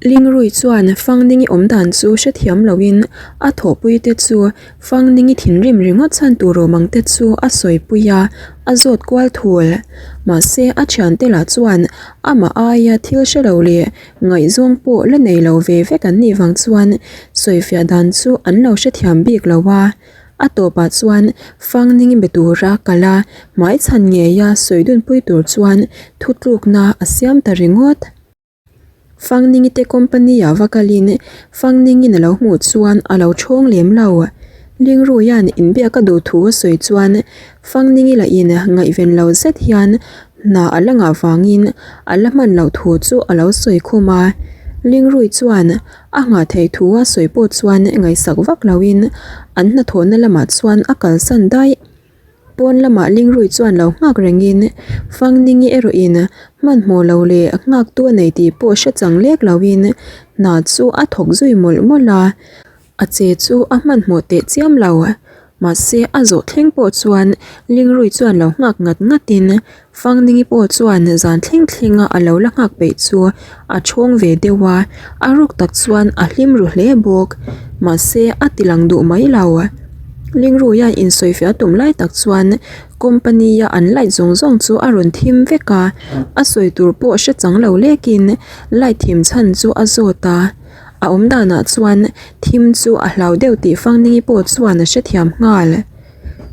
Lingrui chuan Fangningi awm dan chu hrethiam loin a thawhpuite chu Fangningi thinrim ringawt chhan tur awm ang te chu a sawipui a, a zawt kual thul. Mahse a thiante lah chuan amah aia thil hre lo leh ngaihzawng pawh la nei lo ve vek an nih vang chuan sawifiah dan chu an lo hrethiam bik lo a. A tawpah chuan Fangningi be tura kal a, hmaichhan ngeia sawidunpui tur chuan thutlukna a siam ta ringawt. Fangningi te company ah va kalin Fangningin a lo hmuh chuan a lo thawng lem lo. Lingruia'n inbiak a duh thu a sawi chuan Fangningi lahin ngaihven lo zet hian hna a la ngah vangin a la hman loh thu chu a lo sawi khum a. Lingrui chuan a nghah theih thu a sawi pawh chuan ngaihsak vak loin an hnathawhna lamah chuan a kalsan daih. Pawn lamah Lingrui chuan lo nghak rengin Fangningi erawhin hmanhmawh lo leh nghaktu a nei tih pawh hre chang lek loin hna chu a thawk zui mawlh mawlh a, a che chu a hmanhmawh teh chiam lo. Mahse a zawh thleng pawh chuan Lingrui chuan lo nghak ngat ngatin Fangningi pawh chuan zan thleng thlenga a lo la nghak peih chu a chhawng ve deuh a, a ruk tak chuan a hlim ru hle bawk. Mahse a ti lang duh mai lo. Lingruia insawifiah tum lai tak chuan company a an light zawng zawng chu a rawn thim vek a, a sawi tur pawh hre chang lo lekin light thim chhan chu a zawt a. A awm danah chuan thim chu a hlau deuh tih Fangningi pawh chuan a hrethiam nghal.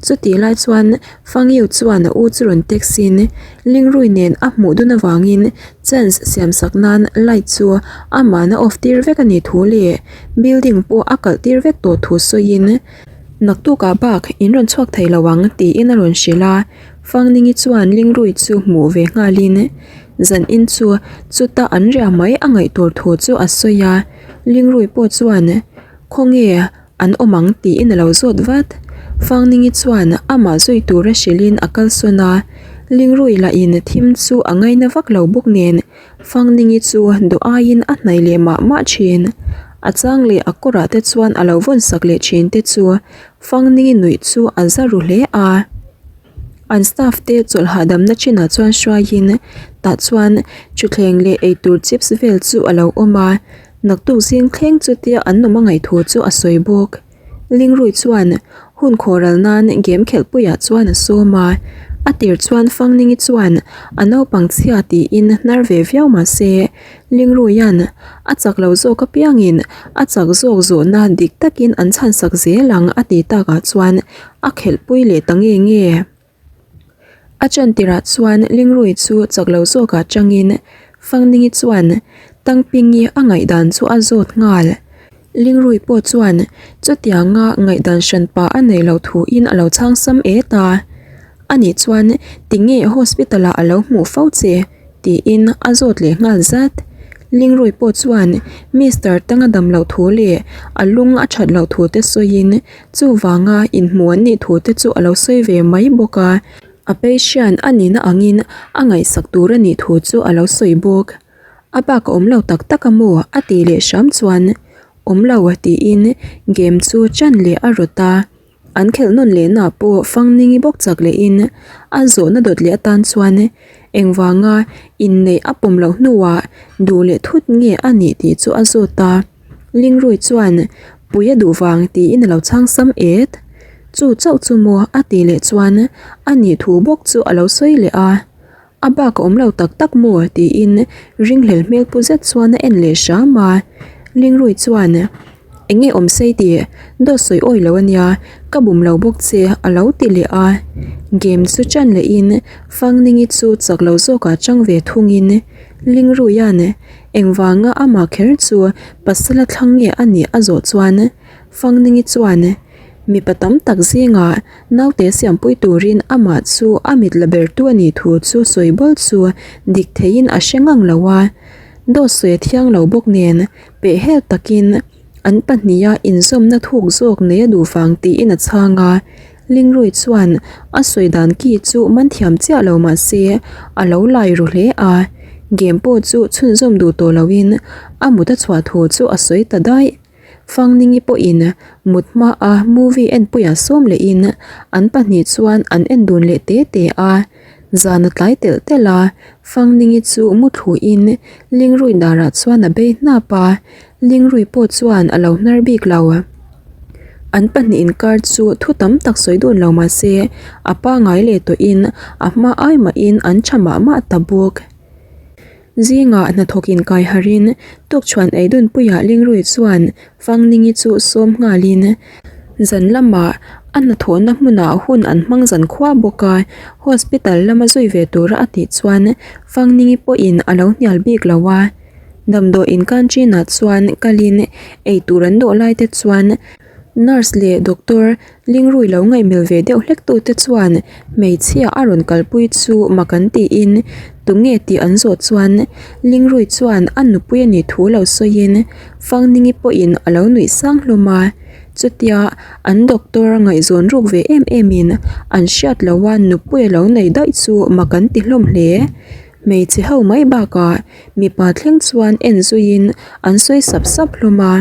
Chutih lai chuan Fangyu chuan a u chu rawn text in Lingrui nen a hmuh dun avangin chance siam sak nan light chu amahna off tir vek a nih thu leh building pawh a kalh tir vek tawh thu sawiin naktukah bak in rawn chhuak thei lo ang tiin a rawn hrilh a. Fangningi chuan Lingrui chu hmuh ve nghalin zan in chu chuta an riah mai a ngaih tur thu chu a sawi a. Lingrui pawh chuan khawnge An awm ang tiin a lo zawt vat. Fangningi chuan amah zui tura hrilhin a kalsawn a, Lingrui lahin thim chu a ngaina vak lo bawk nen Fangningi chu duh aiin a hnaih leh mah mah thin. A chang leh a kawrah te chuan a lo vawn sak leh thin te chu Fangningi nuih chu a za ru hle a. An staff te chawlh hahdamna chinah chuan hruaiin tah chuan thutthleng leh eitur chips vel chu a lo awm a. Naktuk zing thleng chutia an awm a ngaih thu chu a sawi bawk. Lingrui chuan hun khawhral nan game khelhpuiah chuan a sawm a, a tir chuan Fangningi chuan a naupang chhia tiin hnar ve viau mah se, Lingruia'n a chak lo zawk apiangin a chak zawk zawhna dik takin an chhansak zel ang a ti takah chuan a khelhpui leh ta nge nge. A chantirah chuan Lingrui chu chak lo zawkah changin Fangningi chuan Tangpingi a ngaihdan chu a zawt nghal. Lingrui pawh chuan chutianga ngaihdan hranpa a neih loh thuin a lo chhang sam et a. Ani chuan tinge hospital ah a lo hmuh fo che? tiin a zawt leh nghal zat. Lingrui pawh chuan Mister Tanga dam loh thu leh a lung a that loh thu te sawiin Chuvanga inhmuh an nih thu te chu a lo sawi ve mai bawk a, a patient a nihna angin a ngaihsak tur a nih thu chu a lo sawi bawk. A bak a awm lo tak tak a maw? a tih leh hram chuan awm lo tiin game chu chan leh a rawt a, an khelh nawn lehna pawh Fangningi bawk chak lehin a zawhna dawt leh atan chuan engvanga inneih a pawm loh hnuah duh leh thut nge a nih tih chu a zawt a. Lingrui chuan pui a duh vang tiin a lo chhang sam et. Chu chauh chu maw a tih leh chuan a nih thu bawk chu a lo sawi leh a. A bak a awm lo tak tak maw tiin ringhlel hmel pu zet chuan a en leh hram a. Lingrui chuan eng nge awm sei tih dawt sawi awi lo a nia ka bum lo bawk che a lo ti leh a. Game chu chan lehin Fangningi chu chak lo zawkah chang ve thungin Lingruia'n Engvanga amah kher chu pasala thlang nge a nih a zawh chuan Fangningi chuan mipa tam tak zingah naute siampui turin amah chu a mit la bertu a nih thu chu sawi bawl chu dik theiin a hre ngang lo a, dawt sawi a thiang lo bawk nen pehhel takin an pahniha inzawmna thuk zawk nei a duh vang tiin a chhang a. Lingrui chuan a sawi dan ki chu man thiam chiah lo mah se a lo lai ru hle a, game pawh chu chhunzawm duh tawh loin a mut a chhuah thu chu a sawi ta daih. Fangningi pawhin mut hmaa movie enpuiah sawm lehin an pahnih chuan an en dun leh te te a. Zan a tlai telh telh a, Fangningi chu muthluin Lingrui darah chuan a bei hnap a, Lingrui pawh chuan a lo hnar bik lo. An pahnih inkar chu thu tam tak sawi dun lo mah se, a pangai leh tawhin a hma ai mahin an tha mah mah ta bawk. Zingah hnathawk inkai harin tukchhuan ei dunpuiah Lingrui chuan Fangningi chu sawm nghalin zan lamah a hnathawhna hmunah hun an hmang zan khua bawk a, hospital lama zui ve tura a tih chuan Fangningi pawhin a lo hnial bik lo a. Damdawiin canteen-ah chuan kalin eitur an dawh lai te chuan nurse leh doctor Lingrui lo ngaihmel ve deuh hlek tute chuan hmeichhia a rawn kalpui chu mak an tiin tunge tih an zawh chuan Lingrui chuan a nupui a nih thu lo sawiin Fangningi pawhin a lo nuih sang hlawm a, chutia an doctor ngaihzawn ruk ve em em in an hriat loha nupui a lo nei daih chu mak an ti hlawm hle. Hmeichhe ho mai bakah mipa thleng chuan en zuiin an sawi sap sap hlawm a.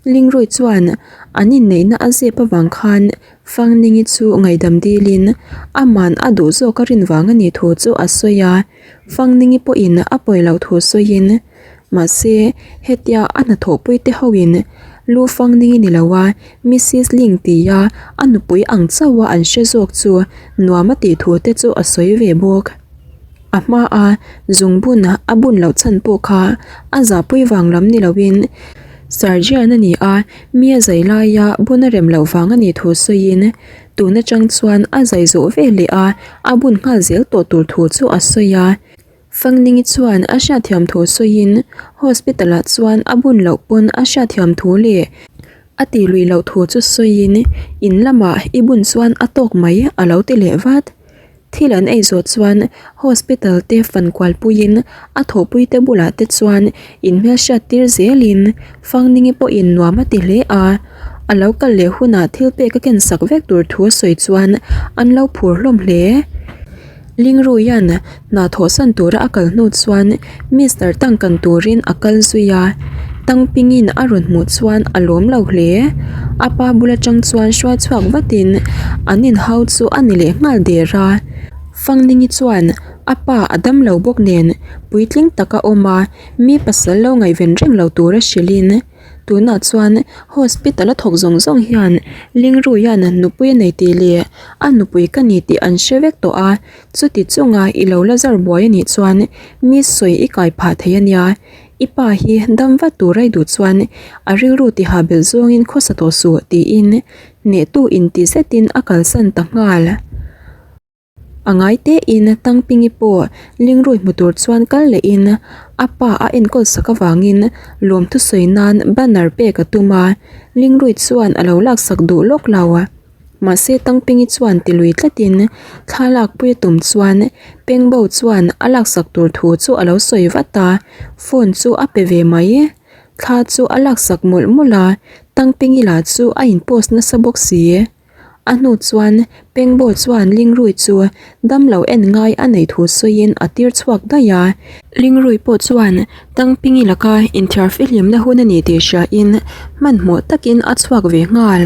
Lingrui chuan an inneihna a zep avang khan Fangningi chu ngaihdam dilin aman a duh zawk a rin vang a nih thu chu a sawi a, Fangningi pawhin a pawi loh thu sawiin mahse hetia a hnathawhpui te hoin Lu Fangningi ni loa Missis Ling tia a nupui ang chauha an hre zawk chu nuam a tih thu te chu a sawi ve bawk. A hma a zungbun a bun loh chhan pawh kha a zahpui vang lam ni loin Sergeant a ni a, mi a zai laia bun a rem loh vang a nih thu sawiin tun atang chuan a zai zawh ve leh a, a bun nghal zel tawh tur thu chu a sawi a. Fangningi chuan a hriatthiam thu sawiin hospital ah chuan a bun loh pawn a hriatthiam thu leh a tih luih loh thu chu sawiin in lamah i bun chuan a tawk mai a lo ti leh vat. Thil an ei zawh chuan hospital te fan kual puiin a thawhpui te bulah te chuan inhmelhriat tir zelin Fangningi pawhin nuam a ti hle a, a lo kal leh hunah thil pek a ken sak vek tur thu a sawi chuan an lo phur hlawm hle. Lingruia'n hna thawhsan tura a kal hnu chuan Mister Tang kan turin a kal zui a, Tangpingin a rawn hmuh chuan a lawm lo hle. A pa bul atang chuan hruai chhuak vatin an inhau chu a ni leh nghal der a. Fangningi chuan a pa a dam lo bawk nen puitling taka awm a, mi pasal lo ngaihven reng lo tura hrilhin tunah chuan hospital a thawk zawng zawng hian Lingruia'n nupui a nei tih leh a nupui ka ni tih an hre vek tawh a, chuti chunga i lo la zar buai a nih chuan mi sawi i kai phah thei a nia. I pa hi dam vat tur ai duh chuan a rilru tiha belh zawngin khawsa tawh suh tiin hnehtu inti zetin a kalsan ta nghal. A ngai tein Tangpingi pawh Lingrui hmu tur chuan kal lehin a pa a enkawl sak avangin lawmthu sawi nan banner pek a tum a, Lingrui chuan a lo laksak duh lawk lo. Mahse Tangpingi chuan ti lui tlatin thla lakpui a tum chuan Pengbo chuan a laksak tur thu chu a lo sawi vat a, phone chu a pe ve mai. Thla chu a laksak mawlh mawlh a, Tangpingi lah chu a in post nasa bawk si. A hnu chuan Pengbo chuan Lingrui chu damlo en ngai a neih thu sawiin a tir chhuak daih a. Lingrui pawh chuan Tangpingi laka inthiar fihlimna hun a ni tih hriain hmanhmawh takin a chhuak ve nghal.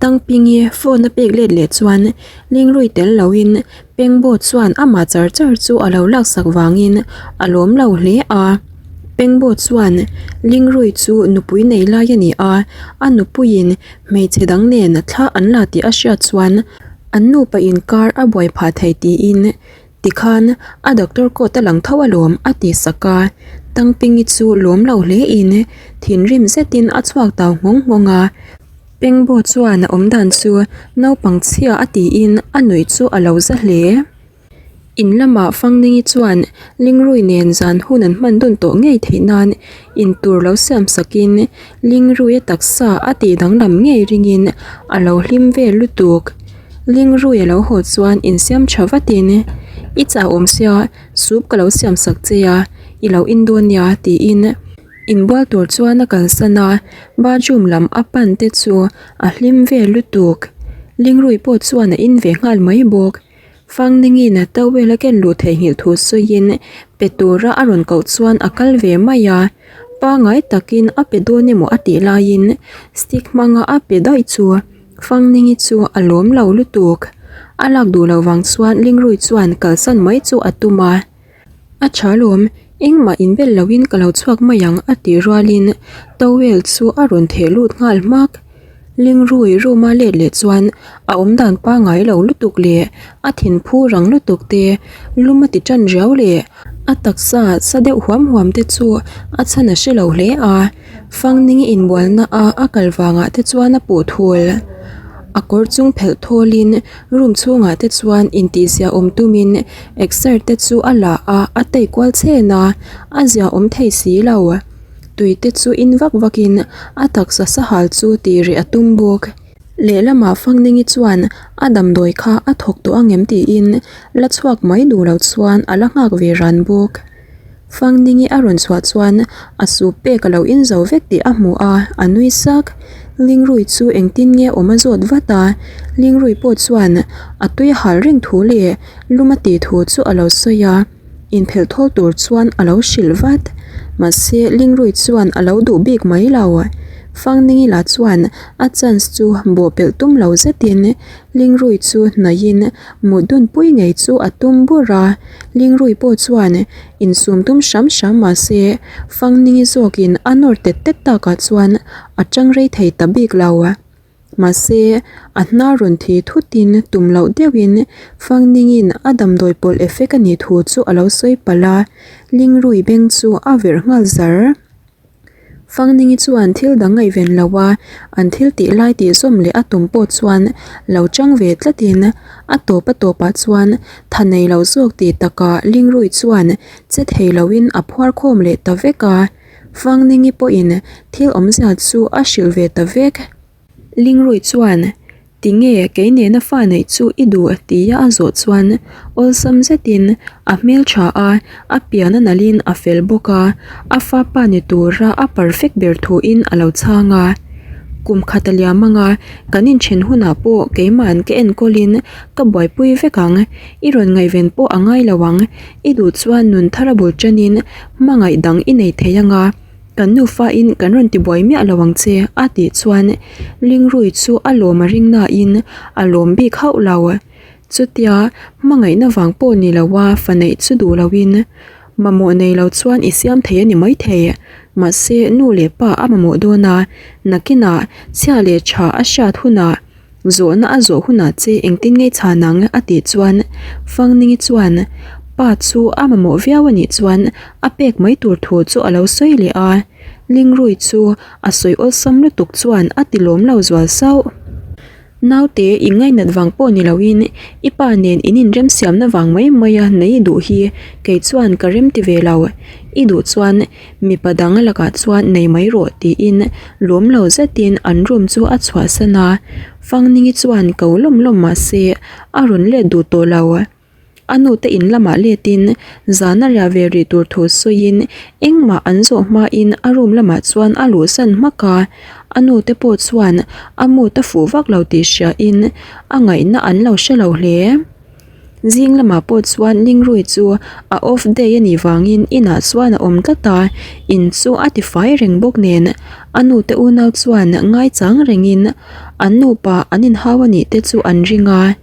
Tangpingi phone a pek let leh chuan Lingrui tel loin Pengbo chuan amah char char chu a lo laksak vangin a lawm lo hle a. Pengbo chuan Lingrui chu nupui nei lai a ni a, a nupuiin Hmeichhe dang nen thla an la tih a hriat chuan an nupa inkar a buai phah thei tiin tikhan a doctor coat a lang tho alawm a ti sak a, Tangpingi chu lawm lo hle in thinrim zetin a chhuak tau nghawng nghawng a, Pengbo chuan a awmdan chu naupang chhia a tiin a nuih chu a lo za hle. In lamah Fangningi chuan Lingrui nen zan hun an hman dun tawh ngei theih nan in tur lo siam sakin Lingruia taksa a tih danglam ngei ringin a lo hlim vel lutuk. Lingrui a lo haw chuan insiam tha vatin, I chah awm sia, soup ka lo siam sak che a, i lo in dawn nia tiin inbual tur chuan a kalsan a, bathroom lam a pan te chu a hlim vel lutuk. Lingrui pawh chuan a in ve nghal mai bawk. Fangningin towel a ken luh theihnghilh thu sawiin pe tura a rawn koh chuan a kal ve mai a, pangai takin a pe dawn emaw a tih laiin stick hmanga a pe daih chu Fangningi chu a lawm lo lutuk. A lak duh loh vang chuan Lingrui chuan kalsan mai chu a tum a. A tha lawm, engmah inbel loin ka lo chhuak mai ang a tih rualin towel chu a rawn theh lut nghal hmak. Lingrui room a let leh chuan a awmdan pangngai lo lutuk leh a thinphu rang lutuk te lum a ti tan riau leh a taksa sa deuh huam huam te chu a chhan a hre lo hle a. Fangning inbualna a a kal vangah te chuan a puh thul. A kawr chung phelh thawlin room chhungah te chuan intihzia awm tumin exer te chu a la a, a tei kual chhen a, a zia awm thei si lo. Tui te chu in vak vakin a taksa sahal chu tih reh a tum bawk. Lehlamah Fangningi chuan a damdawi kha a thawk tawh angem tiin la chhuak mai duh lo chuan a la nghak ve ran bawk. Fangningi a rawn chhuah chuan a sup pek a lo in zo vek tih a hmu a, a nui sak. Lingrui chu engtin nge awm a zawt vat a, Lingrui pawh chuan a tui a hal reng thu leh lum a tih thu chu a lo sawi a, inphelh thawl tur chuan a lo hrilh vat. Mahse, Lingrui chuan a lo duh bik mai lo. Fangningi lah chuan a chance chu bawhpelh tum lo zetin Lingrui chu hnaihin Mut dunpui ngei chu a tum bur a, Lingrui pawh chuan insum tum hram hram mah se Fangningi zawkin a nawr tet tet takah chuan a tang rei thei ta bik lo. Mahse, a hnar rawn thi thutin tum loh deuhin Fangningi'n a damdawi pawlh effect a nih thu chu a lo sawi palh a, Lingrui beng chu a verh nghal zar. Fangningi chuan thil dang ngaihven lo a, an thil tih lai tih zawm leh a tum pawh chuan lo chang ve tlatin a tawp a tawpah chuan tha nei lo zawk tih takah Lingrui chuan che thei loin a phuar khawm leh ta vek a, Fangningi pawhin thil awmzia chu a hrilh ve ta vek. Lingrui chuan, Tinge kei nena fa neih chu i duh tia a zawh chuan awlsam zetin a hmel tha a, a pian a nalhin a fel bawk a, a fa pa ni tura a perfect ber thuin a lo chhang a. Kum khat a liam anga kan inthen hunah pawh keima'n ka enkawlin ka buaipui vek ang, i rawn ngaihven pawh a ngai lo ang, i duh chuan nun thar a bul tanin hmangaih dang i nei thei anga. Kan nufa in kan rawn ti buai miah lo ang che a tih chuan Lingrui chu a lawm a ring nain a lawm bik hauh lo. Chutia hmangaihna vang pawh ni lo a fa neih chu duh loin mamawh nei lo chuan i siam thei a ni maithei. Mahse nu leh pa a mamawh dawn a, nakinah chhia leh tha a hriat hunah Zawhna a zawh hunah che engtin ngei chhan ang a tih chuan Fangningi chuan pa chu a mamawh viau a nih chuan a pek mai tur thu chu a lo sawi leh a, Lingrui chu a sawi awlsam lutuk chuan a ti lawm lo zual sauh. Naute i ngainat vang pawh ni loin i pa nen in inremsiamna vang mai mai a nei duh hi kei chuan ka remti ve lo, i duh chuan Mipa dang lakah chuan nei mai rawh tiin lawm lo zetin an room chu a chhuahsan a, Fangningi chuan ko lawm lawm mah se a rawn let duh tawh lo. A nute in lamah letin zan a riah ve rih tur thu sawiin engmah an zawh hmain a room lamah chuan a luhsan hmak a, a nute pawh chuan a mood a fuh vak lo tih hriain a ngaihna an lo hre lo hle. Zing lamah pawh chuan Lingrui chu a off day a nih vangin inah chuan a awm tlat a, in chu a tifai reng bawk nen a nu te unau chuan ngaichang rengin an nupa an inhau a nih te chu an ring a.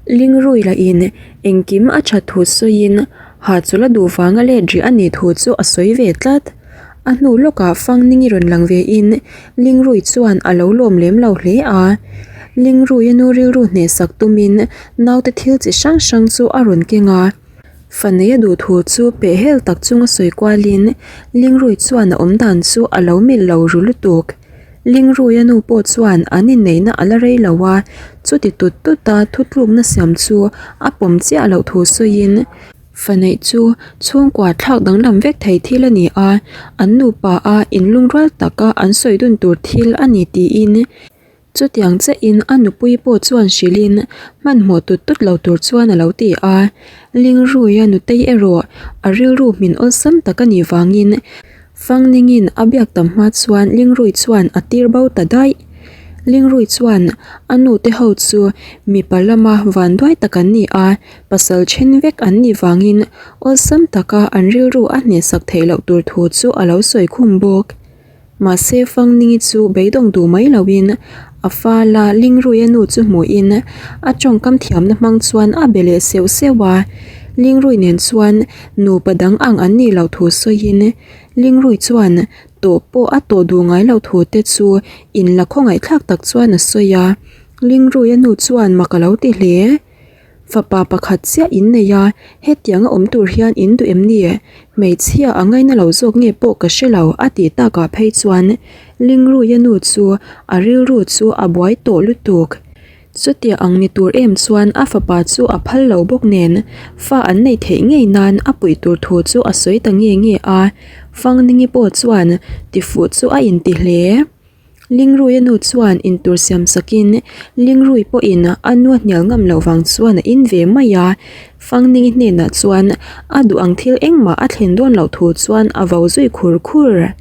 Lingrui lahin engkim a that thu sawiin hahchawlh a duh vanga let rih a nih thu chu a sawi ve tlat. A hnu lawkah Fangningi rawn lang ve in Lingrui chuan a lo lawm lem lo hle a. Lingruia nu rilru hnehsak tumin naute thil chi hrang hrang chu a rawn keng a. Fanei a duh thu chu pehhel tak chunga sawi kualin Lingrui chuan a awm dan chu a lo milh lo ru lutuk. Lingruia nu pawh chuan an inneihna a la rei lo a, chuti tut tut a thutlukna siam chu a pawm chiah loh thu sawiin, Faneih chu chhungkua thlak danglam vek thei thil a ni a, an nupa a inlungrual taka an sawi dun tur thil a ni tiin chutiang chiahin a nupui pawh chuan hrilhin hmanhmawh tut tut lo tur chuan a lo ti a. Lingruia nutei erawh a rilru hmin awlsam tak a nih vangin Fangningin a biak tam hma chuan Lingrui chuan a tir bo ta daih. Lingrui chuan a nute ho chu mipa lama vanduai tak an ni a, pasal then vek an nih vangin awlsam taka an rilru a hnehsak theih loh tur thu chu a lo sawi khum bawk. Mahse Fangningi chu beidawng duh mai loin A fala Lingruia nu chu hmuhin a tawngkam thiamna hmang chuan a be leh seuh seuh a. Lingrui nen chuan nupa dang ang an nih loh thu sawiin Lingrui chuan tawh pawh a tawh duh ngai loh thu te chu inla khawngaihthlak tak chuan a sawi a. Lingruia nu chuan mak a lo ti hle. Fapa pakhat chiah in nei a, hetianga awm tur hian in duh em ni? Hmeichhia a ngaina lo zawk nge pawh ka hre lo a tih takah phei chuan Lingruia nu chu a rilru chu a buai tawh lutuk. Chutia ang ni tur em chuan a fapa chu a phal lo bawk nen fa an neih theih ngei nan a puih tur thu chu a sawi ta nge nge a, Fangningi pawh chuan tifuh chu a inti hle. Lingruia nu chuan intur siam sakin Lingrui pawhin a nu a hnial ngam loh vang chuan a in ve mai a, Fangningi hnenah chuan a duh ang thil engmah a thlen dawn loh thu chuan a vo zui khur khur.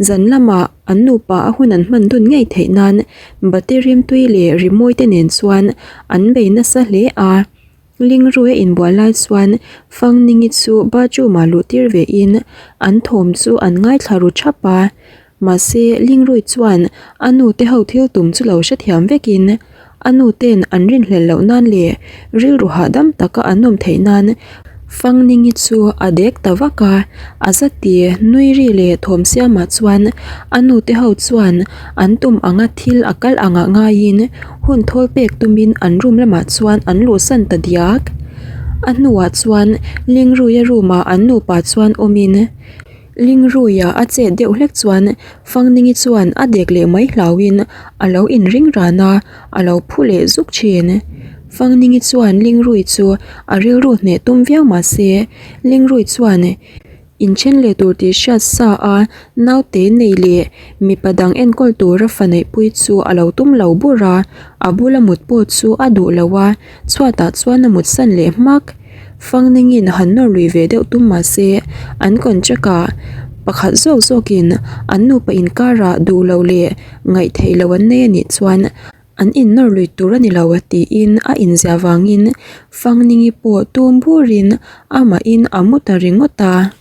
Zan lamah an nupa a hun an hman dun ngei theih nan bati rimtui leh rimawi te nen chuan an bei nasa hle a. Lingruia inbual lai chuan Fangningi chu bathroom ah luh tir ve in an thawm chu an ngaithla ru thap a. Mahse Lingrui chuan a nu te ho thil tum chu lo hrethiam vek in a nu ten an rinhlelh loh nan leh rilru hahdam taka an awm theih nan Fangningi chu a dek ta vak a. A zati nui ri leh thawm siamah chuan a nu te ho chuan an tum anga thil a kal angah ngaiin hun thawl pek tumin an room lamah chuan an luhsan ta diak. A hnuah chuan Lingruia room ah an nupa chuan awmin Lingruia a chet deuh hlek chuan Fangningi chuan a dek leh mai hlauhin a lo inring ran a, a lo phu leh zuk thin. Fangningi chuan Lingrui chu a rilru hneh tum viau mahse Lingrui chuan Inthen leh tur tih hriat sa a, naute nei leh mipa dang enkawl tura fa neihpui chu a lo tum lo bur a, a bula mut pawh chu a duh lo a, chhuatah chuan a mutsan leh hmak. Fangningin han nawr lui ve deuh tum mah se, an contract ah pakhat zawk zawkin an nupa inkarah duh loh leh ngaih theih loh an nei a nih chuan An innawr lui tur a ni lo tiin a inziah vangin Fangningi pawh tum burin amahin a mu ta ringawt a.